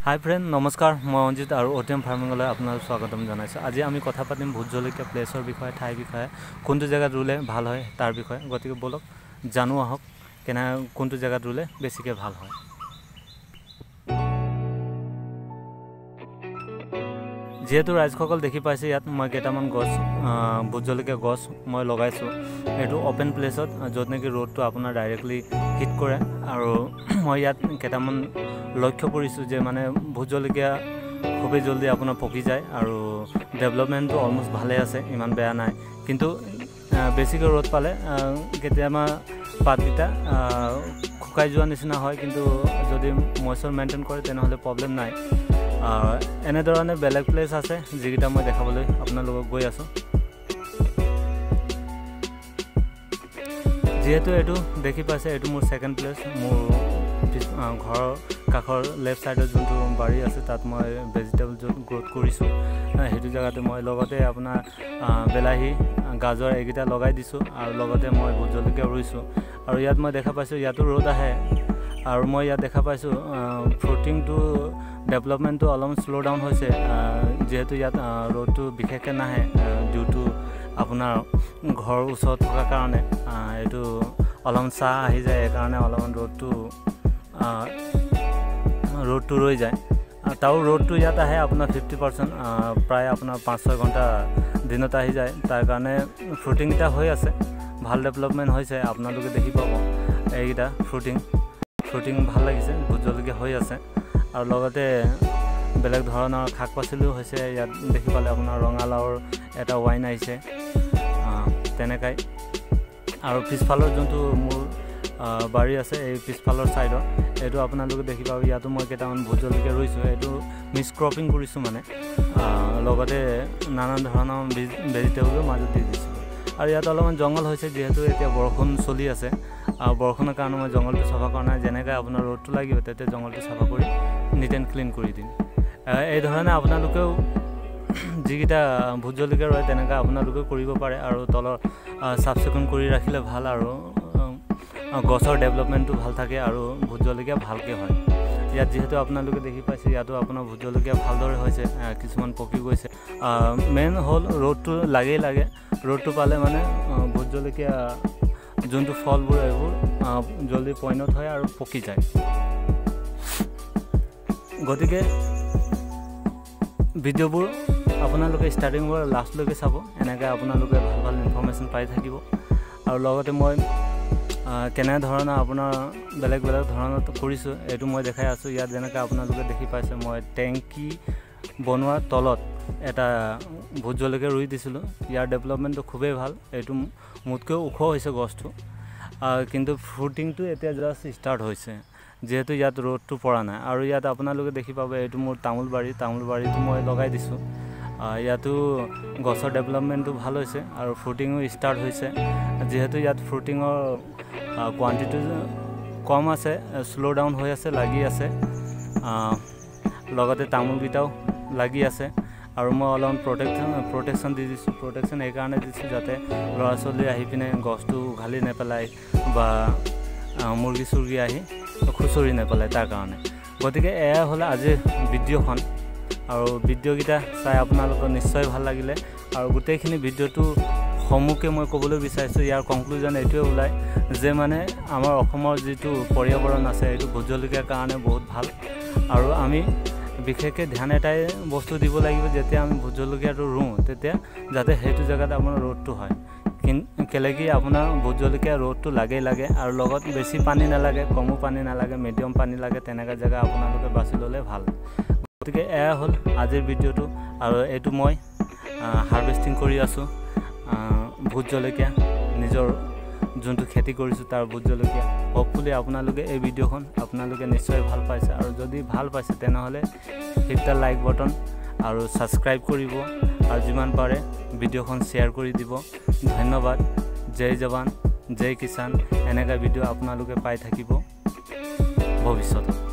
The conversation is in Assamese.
হাই ফ্ৰেণ্ড, নমস্কাৰ। মই অঞ্জিত আৰু অ'টিএম ফাৰ্মিঙলৈ আপোনালোক স্বাগতম জনাইছোঁ। আজি আমি কথা পাতিম ভোট জলকীয়া প্লেচৰ বিষয়ে, ঠাইৰ বিষয়ে, কোনটো জেগাত ৰুলে ভাল হয় তাৰ বিষয়ে। গতিকে ব'লক জানো আহক কেনে কোনটো জেগাত ৰুলে বেছিকৈ ভাল হয়। যিহেতু ৰাইজসকল দেখি পাইছে, ইয়াত মই কেইটামান গছ, ভোট জলকীয়া গছ মই লগাইছোঁ। এইটো অ'পেন প্লেচত, য'ত নেকি ৰ'দটো আপোনাৰ ডাইৰেক্টলি হিট কৰে। আৰু মই ইয়াত কেইটামান লক্ষ্য কৰিছোঁ যে মানে ভোট জলকীয়া খুবেই জল্দি আপোনাৰ পকি যায় আৰু ডেভেলপমেণ্টটো অলমষ্ট ভালেই আছে, ইমান বেয়া নাই। কিন্তু বেছিকৈ ৰ'দ পালে কেতিয়াবা পাতকেইটা শুকাই যোৱা নিচিনা হয়, কিন্তু যদি মইশ্চাৰ মেইনটেইন কৰে তেনেহ'লে প্ৰব্লেম নাই। এনেধৰণে বেলেগ প্লেচ আছে যিকেইটা মই দেখাবলৈ আপোনালোকক গৈ আছোঁ। যিহেতু এইটো দেখি পাইছে, এইটো মোৰ ছেকেণ্ড প্লেচ। মোৰ ঘৰৰ কাষৰ লেফ্ট ছাইডত যোনটো বাৰী আছে তাত মই ভেজিটেবল য'ত গ্ৰ'থ কৰিছোঁ সেইটো জেগাতে মই লগতে আপোনাৰ বিলাহী, গাজৰ এইকেইটা লগাই দিছোঁ আৰু লগতে মই ভোট জলকীয়া ৰুইছোঁ। আৰু ইয়াত মই দেখা পাইছোঁ ইয়াতো ৰ'দ আহে আৰু মই ইয়াত দেখা পাইছোঁ ফ্ৰুটিংটো ডেভেলপমেণ্টটো অলপ শ্ল' ডাউন হৈছে, যিহেতু ইয়াত ৰ'দটো বিশেষকৈ নাহে ডিউ টু আপোনাৰ ঘৰৰ ওচৰত থকাৰ কাৰণে এইটো অলপ ছাঁ আহি যায়, সেইকাৰণে অলপমান ৰ'দটো ৰৈ যায়। তাও ৰ'দটো ইয়াত আহে আপোনাৰ 50%, প্ৰায় আপোনাৰ 5-6 ঘণ্টা দিনত আহি যায়। তাৰ কাৰণে ফ্ৰুটিংকেইটা হৈ আছে, ভাল ডেভেলপমেণ্ট হৈছে। আপোনালোকে দেখি পাব এইকেইটা ফ্ৰুটিং ভাল লাগিছে, ভোট জলকীয়া হৈ আছে। আৰু লগতে বেলেগ ধৰণৰ শাক পাচলিও হৈছে। ইয়াত দেখি পালে আপোনাৰ ৰঙালাওৰ এটা ৱাইন আহিছে তেনেকাই। আৰু পিছফালৰ যোনটো মোৰ বাৰী আছে এই পিছফালৰ ছাইডৰ, এইটো আপোনালোকে দেখি পাব। ইয়াতো মই কেইটামান ভোট জলকীয়া ৰুইছোঁ, এইটো মিক্স ক্ৰপিং কৰিছোঁ মানে, লগতে নানান ধৰণৰ ভেজিটেবলো মাজত দি দিছোঁ। আৰু ইয়াত অলপমান জংঘল হৈছে, যিহেতু এতিয়া বৰষুণ চলি আছে আৰু বৰষুণৰ কাৰণে মই জংঘলটো চাফা কৰা নাই। যেনেকৈ আপোনাৰ ৰ'দটো লাগিব তেতিয়া জংঘলটো চাফা কৰি নিট এণ্ড ক্লিন কৰি দিম। এই ধৰণে আপোনালোকেও যিকেইটা ভোট জলকীয়া ৰোৱে তেনেকৈ আপোনালোকেও কৰিব পাৰে। আৰু তলৰ চাফ চিকুণ কৰি ৰাখিলে ভাল আৰু গছৰ ডেভেলপমেণ্টটো ভাল থাকে আৰু ভোট জলকীয়া ভালকৈ হয়। ইয়াত যিহেতু আপোনালোকে দেখি পাইছে, ইয়াতো আপোনাৰ ভোট জলকীয়া ভালদৰে হৈছে, কিছুমান পকি গৈছে। মেইন হ'ল ৰ'দটো লাগেই লাগে। ৰ'দটো পালে মানে ভোট জলকীয়া যোনটো ফলবোৰ এইবোৰ জল্দি পইনত হয় আৰু পকি যায়। গতিকে ভিডিঅ'বোৰ আপোনালোকে ষ্টাৰ্টিঙৰ পৰা লাষ্টলৈকে চাব, এনেকৈ আপোনালোকে ভাল ভাল ইনফৰ্মেশ্যন পাই থাকিব। আৰু লগতে মই কেনেধৰণৰ আপোনাৰ বেলেগ বেলেগ ধৰণত কৰিছোঁ এইটো মই দেখাই আছোঁ। ইয়াত যেনেকৈ আপোনালোকে দেখি পাইছে, মই টেংকি বনোৱাৰ তলত এটা ভোট জলকীয়া ৰুই দিছিলোঁ। ইয়াৰ ডেভেলপমেণ্টটো খুবেই ভাল, এইটো মোতকৈও ওখ হৈছে গছটো, কিন্তু ফ্ৰুটিংটো এতিয়া জাষ্ট ষ্টাৰ্ট হৈছে, যিহেতু ইয়াত ৰ'দটো পৰা নাই। আৰু ইয়াত আপোনালোকে দেখি পাব এইটো মোৰ তামোল বাৰী, তামোল বাৰীটো মই লগাই দিছোঁ। ইয়াতো গছৰ ডেভেলপমেণ্টটো ভাল হৈছে আৰু ফ্ৰুটিঙো ষ্টাৰ্ট হৈছে। যিহেতু ইয়াত ফ্ৰুটিঙৰ কোৱাণ্টিটি কম আছে, শ্ল' ডাউন হৈ আছে, লাগি আছে, লগতে তামোলকেইটাও লাগি আছে। আৰু মই অলপ প্ৰটেকশ্যন দি দিছোঁ। প্ৰটেকশ্যন এইকাৰণে দিছোঁ যাতে ল'ৰা ছোৱালী আহি পিনে গছটো উঘালি নেপেলায় বা মুৰ্গী চুৰ্গী আহি খুচৰি নেপেলায় তাৰ কাৰণে। গতিকে এয়া হ'ল আজিৰ ভিডিঅ'খন আৰু ভিডিঅ'কেইটা চাই আপোনালোকৰ নিশ্চয় ভাল লাগিলে। আৰু গোটেইখিনি ভিডিঅ'টো সমূহকে মই ক'বলৈ বিচাৰিছোঁ, ইয়াৰ কনক্লুজন এইটোৱে ওলায় যে মানে আমাৰ অসমৰ যিটো পৰ্যাবৰণ আছে এইটো ভোট জলকীয়াৰ কাৰণে বহুত ভাল। আৰু আমি বিশেষকৈ ধ্যান এটাই বস্তু দিব লাগিব, যেতিয়া আমি ভোট জলকীয়াটো ৰুওঁ তেতিয়া যাতে সেইটো জেগাত আপোনাৰ ৰ'দটো হয়। কেলেকি আপোনাৰ ভোট জলকীয়া ৰ'দটো লাগেই লাগে আৰু লগত বেছি পানী নালাগে, কমো পানী নালাগে, মিডিয়াম পানী লাগে, তেনেকুৱা জেগা আপোনালোকে বাছি ল'লে ভাল। গতিকে এয়া হ'ল আজিৰ ভিডিঅ'টো। আৰু এইটো মই হাৰ্ভেষ্টিং কৰি আছোঁ ভোট জলকীয়া, নিজৰ যোনটো খেতি কৰিছোঁ তাৰ ভোট জলকীয়া। হোপফুলি আপোনালোকে এই ভিডিঅ'খন আপোনালোকে নিশ্চয় ভাল পাইছে। আৰু যদি ভাল পাইছে তেনেহ'লে হিট the like button আৰু ছাবস্ক্ৰাইব কৰিব আৰু যিমান পাৰে ভিডিঅ'খন শ্বেয়াৰ কৰি দিব। ধন্যবাদ। জয় জৱান, জয় কিষাণ। এনেকুৱা ভিডিঅ' আপোনালোকে পাই থাকিব ভৱিষ্যতত।